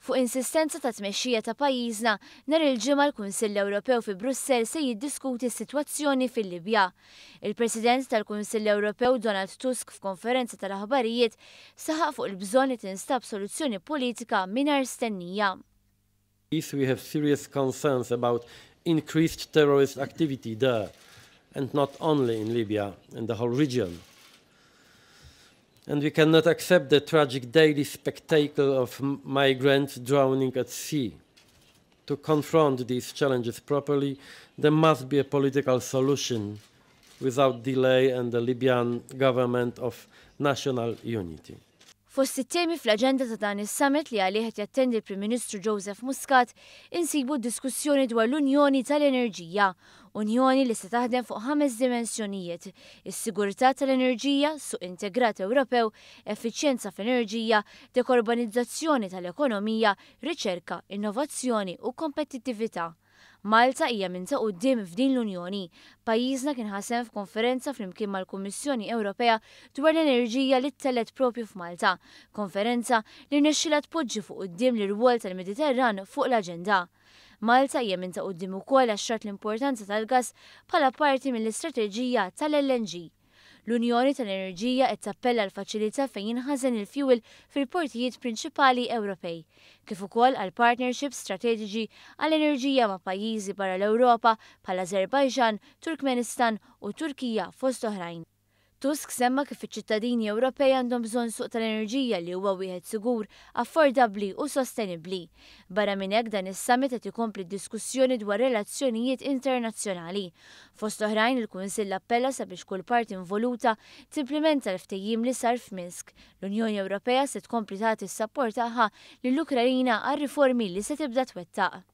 Fuq insistenza tat-tmexxija ta' pajjiżna, nhar il-Ġimgħa l-Kunsill Ewropew fi Brussell se jiddiskuti s-sitwazzjoni fil-Libja. Il-President tal-Kunsill Ewropew Donald Tusk f'konferenza tal-aħbarijiet saħaq fuq il-bżonn li tinstab soluzzjoni politika mingħajr stennija. We have serious concerns about increased terrorist activity there, and not only in Libya, in the whole region. And we cannot accept the tragic daily spectacle of migrants drowning at sea. To confront these challenges properly, there must be a political solution without delay and the Libyan government of national unity. Fost it-temi fl-aġenda ta' dan is-summit li għalih qed jattendi l-Prim Ministru Joseph Muscat insibu diskussjoni dwar l-Unjoni tal-Enerġija, Unjoni li se taħdem fuq ħames dimensjonijiet: is-sigurtà tal-enerġija, suq integrat Ewropew, effiċjenza fl-enerġija, dekarbonizzazzjoni tal-ekonomija, riċerka, innovazzjoni u kompetittività. Malta hija minn ta' quddiem f'din l-Unjoni. Pajjiżna kien ħa sehem f'konferenza flimkien mal-Kummissjoni Ewropea dwar l-enerġija li ttellgħet propju f'Malta. Konferenza li rnexxilha tpoġġi fuq quddiem l-irwol tal-Mediterran fuq l-aġenda. Malta hija minn ta' quddiem ukoll għax rat l-importanza tal-gas bħala parti mill-istrateġija tal-LNG. L-Unjoni tal-Enerġija qed tappella l-faċilità fejn jinħażen il-fuel fil-portijiet prinċipali Ewropej, kif ukoll għal partnerships strateġiċi għall-enerġija ma' pajjiżi barra l-Ewropa bħal Azerbajġan, Turkmenistan u Turkija fost oħrajn. Tusk semma kif iċ-ċittadini Ewropej għandhom bżonn suq tal-enerġija li huwa wieħed sigur, affordabbli u sostenibbli. Barra minn hekk dan is-summit qed ikompli diskussjoni dwar relazzjonijiet internazzjonali. Fost oħrajn il-Kunsill appella sabiex kull parti involuta timplementa l-ftehim li sar f'Minsk. L-Unjoni Ewropea se tkompli tagħti s-sapport tagħha lill-Ukrajina għar-riformi li se tibda twettaq.